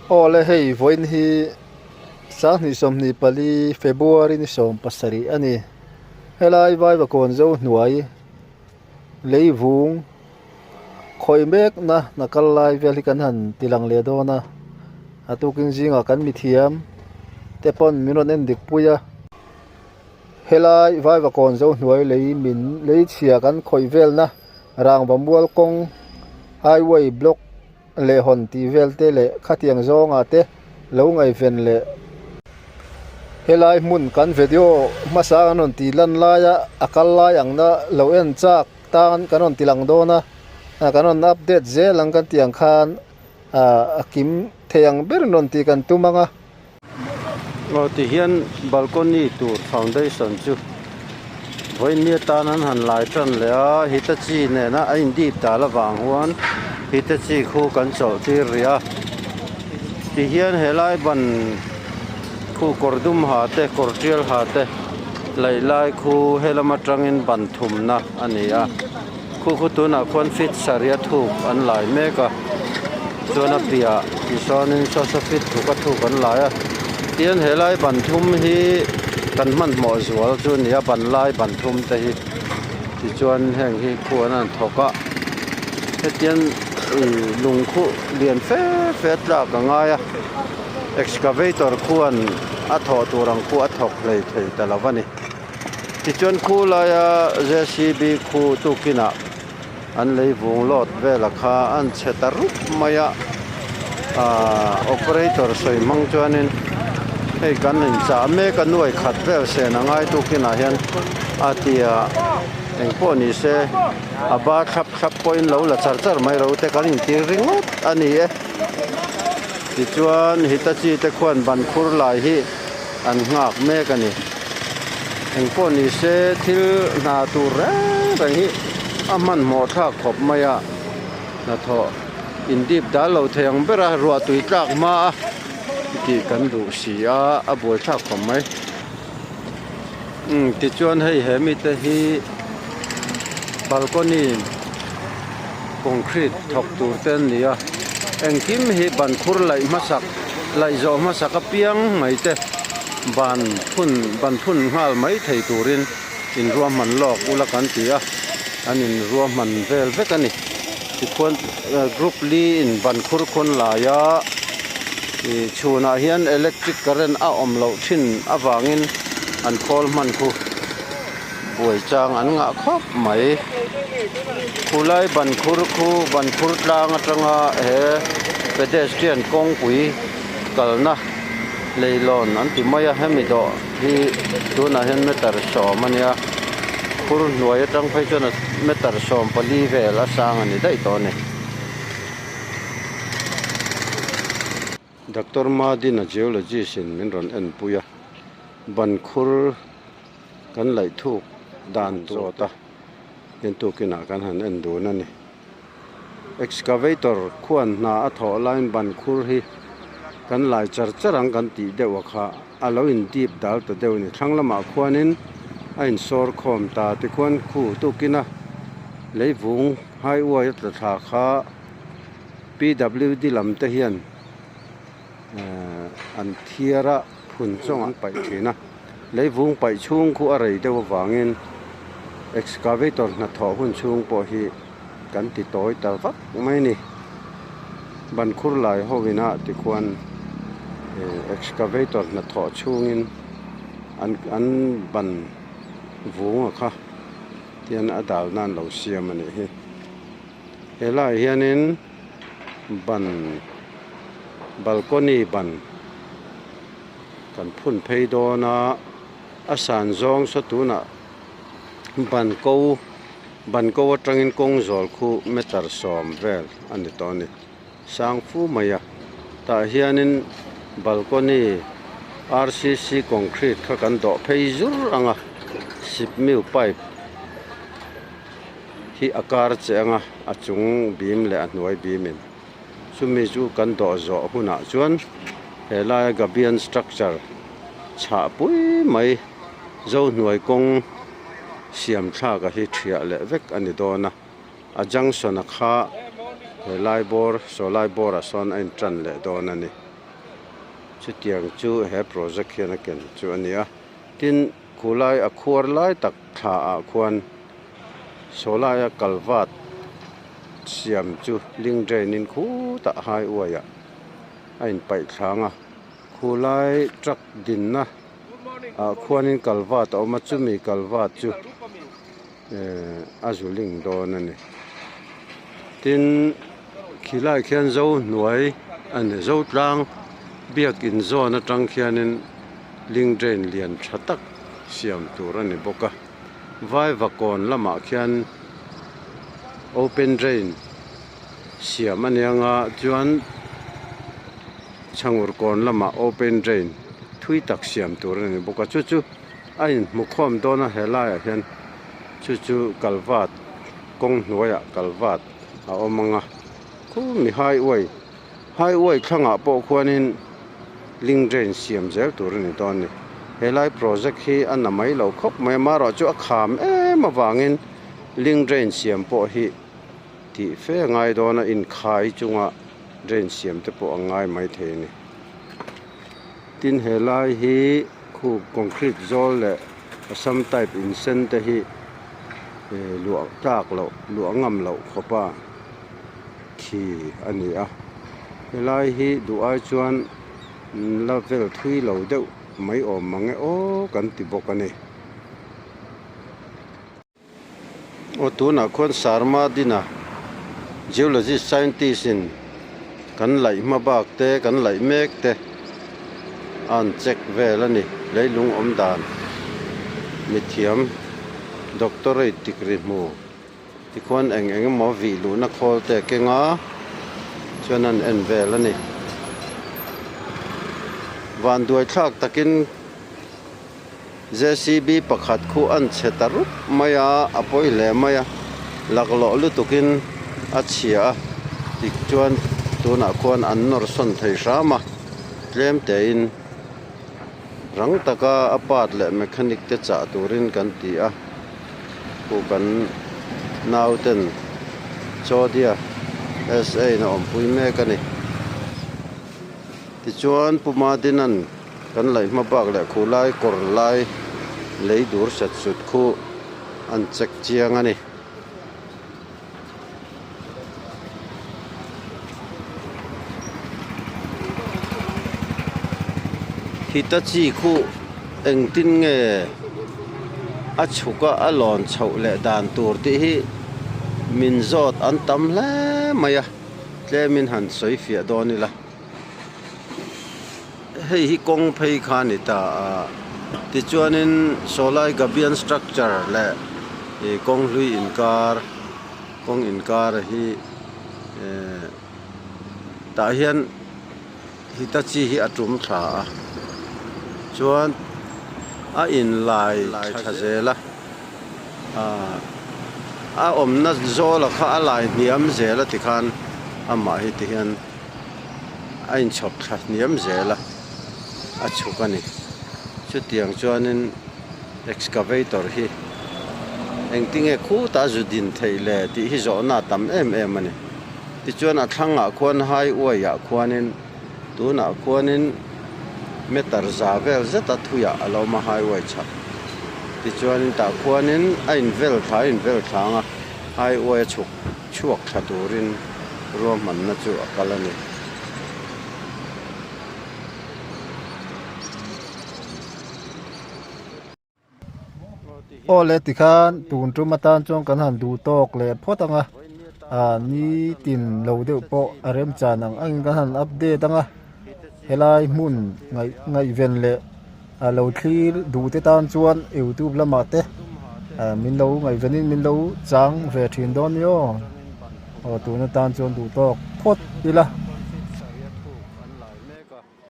Awle hei vawiin hi sanghnih 24 February ni 17 a ni. Helai Vaivakawn zo hnuai leivung khawih mekna hna kal lai vel hi kan han ti lang leh dawn a. A tukin zingah kan mithiam te pawn min rawn en dik pui a. Helai Vaivakawn zo hnuai lei min lei chhia kan khawih velna rangva mual kawng highway block leh hawn tih vel te leh khatiang zawngah te lo ngaihven leh helai hmun kan video hmasa kan rawn tih lan laia a kal lai ang na lo en chak tan kan rawn ti lang dawn a kan rawn update zel ang kan tih ang khan ah a kim thei ang ber in rawn tih kan tum ang a. Aw ti hian balcony tur foundation chu vawiin atan an han lai tan leh a Hitachi nena a indip dal avang huan Hitachi khu kan chawlh tir rih a ti hian helai ban khu kawr dum ha te kawr tial ha te laih lai khu helam atangin ban thumna a ni a. Khu khu tunah khuan feet sarih a thuk an lai mek a chuan a piah tichuanin saw saw feet ruk a thuk an lai a tin helai ban thum hi kan hmanhmawh zual chu a ni a ban lai ban thum te hi tichuan heng hi khu an han thawk a hetiang ih lung khu lian fe fe tlak a ngai a excavator khuan a thawh tur ang khu a thawk hlei thei ta lo a ni. Tichuan khu laia JCB khu tukinah an lei vung lawt vela kha an chhe ta rup mai a, aaa operator sawi hmang chuanin hei kan inchah mek a nuai khat vel sen a ngai tukinah hian a tia engpawh ni se a bar thlap thlap pawhin lo la char char mai ro te kan intir ringawt a ni e. Tichuan Hitachi te khuan ban khur lai hi an nghak mek a ni. Engpawh ni se thil hna tur reng reng hi a hmanhmawh thlak khawp mai a, hnathawh indip dal lo thei ang ber a, ruah tui tlak hma a tih kan duh si a, a buai thlak khawp mai. Umm tichuan hei he mite hi balcony concrete thawk tur te an ni a, engkim hi ban khur laih hmasak laih zawh hmasak apiang mai te ban phun ban phun nghal mai thei turin inruahman lawk ula kan ti a, an inruahman vel vek a ni. Tikhuan group li in ban khur khawn laia ih chhunah hian electric current a awm loh thin avangin an khawl hman khu buai chang an ngah khawp mai. Khulai ban khur khu ban khur tlang atanga he pedestrian kawngpui kalna leilawn an ti mai a hemi dawh hi tunah hian meter 10 a nia khur hnuai atang phei chuan meter 14 vel a sang a ni daih tawh a ni. Doctor Madina geologist in min rawn en pui a ban khur kan laih thuk dan zawt a en tukinah kan han en dun a ni. Excavator khuan hna a thawh laiin ban khur hi kan lai char char ang kan tih deuh a kha a lo in dip dal ta deuh a ni. Thlang lamah khuanin a insawr khawm ta tikhuan khu tukin a leivung highway a tla thla kha PWD lam te hian an thiar a phun chawng an paih thin a leivung paih chhung khu a rei deuh avangin excavator hnathawh hun chhung pawh hi kan ti tawi ta vak mai a ni ban khur lai ho ina tikhuan excavator hnathawh chhungin an an ban vung a kha tian a dal nan lo siam a nih hi helaiah hianin ban balcony ban kan phun phei dawn a a san zawng saw tunah ban ko ban ko atangin kawng zawl khu meter 10 vel a ni tawh a ni sang fu mai a tah hianin balcony rcc concrete kha kan dawh phei zur ang a sipmiu pipe hi a kar che anga a chung bim leh a hnuai bim in chumi chu kan dawh zawh hunah chuan helai gabian structure chhah pui mai zo hnuai kawng siam thlak a hi thiah leh vek a ni dawn a a junction a kha helai bawr saw lai bawr ah sawn a in tan leh dawn a ni. Chutiang chu he project hian a ken chu a ni a. Tin, khulai a khuar lai tak thla ah khuan sawlaia kalvat siam chu link drain in khutah highway ah a inpaih thlang a. Khulai truck dinna ah khuanin kalvat a awm a, chumi kalvat chu ehh a zu link dawn a ni. Tin, khilai khian zo hnuai a ni, zo tlang biakin zawn atang khianin link drain lian tha tak siam tur a ni bawk a. Vaivakawn lamah khian open drain siam a nia nga chuan chhangur kawn lamah open drain thui tak siam tur a ni bawk a chu chu a inhmukhawm dawn a helaiah hian chu chu kalvat kawng hnuaiah kalvat a awm ang a khumi highway highway thlangah pawh khuanin link drain siam zel tur a ni dawn a ni helai project hi a na mai lo khawp mai a amaherawhchu a kham em avangin link drain siam pawh hi tih fe a ngai dawn a inkhai chunga drain siam te pawh a ngai maithei a ni. Tin helai hi khu concrete zawl leh Assam type in sen te hi luah tlak loh luah ngam loh khawpa thi a ni a helai hi duh ai chuan la vel thui lo deuh mai awm mang e aw kan ti bawk a ni. Aw tunah khuan Sarma dina geologist scientist in kan laih hma bak te kan laih mek te a an check vel a ni leilung awm dan mithiam doctorate degree hmu tikhuan eng eng emaw vih luhna khawl te a keng a chuan an en vel a ni vanduai thlak takin. Jcb pakhat khu an chhe ta rup mai a, a pawi hle mai a, laklawh lutukin a chhia a, tichuan tunah khuan an nawr sawn thei hram a, tlem tein rang taka a part leh mechanic te chah turin kan ti a, khu kan nauten Chodia SA in a awmpui mek a ni. Tichuan Pu Madinan Kan laih hma bak leh khuh lai kawr lai lei dur sat sut khu an check chiang a ni. Hitachi khu engtin nge a chhuk a a lawn chhoh leh dan tur tih hi min zawt an tam hle mai a, tlemin han sawi fiah dawn ila. Hei hi kawng phei kha a ni ta a tichuanin sawlai gabian structure leh ih kawng hlui inkar kawng inkar hi ehh tah hian hitachi hi a tum thla a chuan a inlai tha zel a ah a awmna zawla kha a lai hniam zel a tikhan amah hi tihian. A inchhawp thla hniam zel a, a chhuk a ni. Chutiang chuanin excavator hi engtinge khutah a zu din theih le tih hi zawhna a tam em em a ni. Tichuan a thlangah khuan highway ah khuanin tunah khuanin meter za vel zeta thuiah a lo awm a highway chhak. Tichuanin tah khuanin a invel thla a invel thlang a, highway a chhuk. Chhuak thla turin ruahmanna chu a kal a ni. Aw le tikhan tun tum atan chuan kan han duh tawk leh phawt ang a, ah nitin lo deuh pawh a remchan ang angin kan han update ang a, helai hmun ngaih ngaihven leh a lo thlir duh te tan chuan youtube lamah te ah min lo ngaihvenin min lo chang ve thin dawn ni aw aw tuna tan chuan duh tawk phawt ila.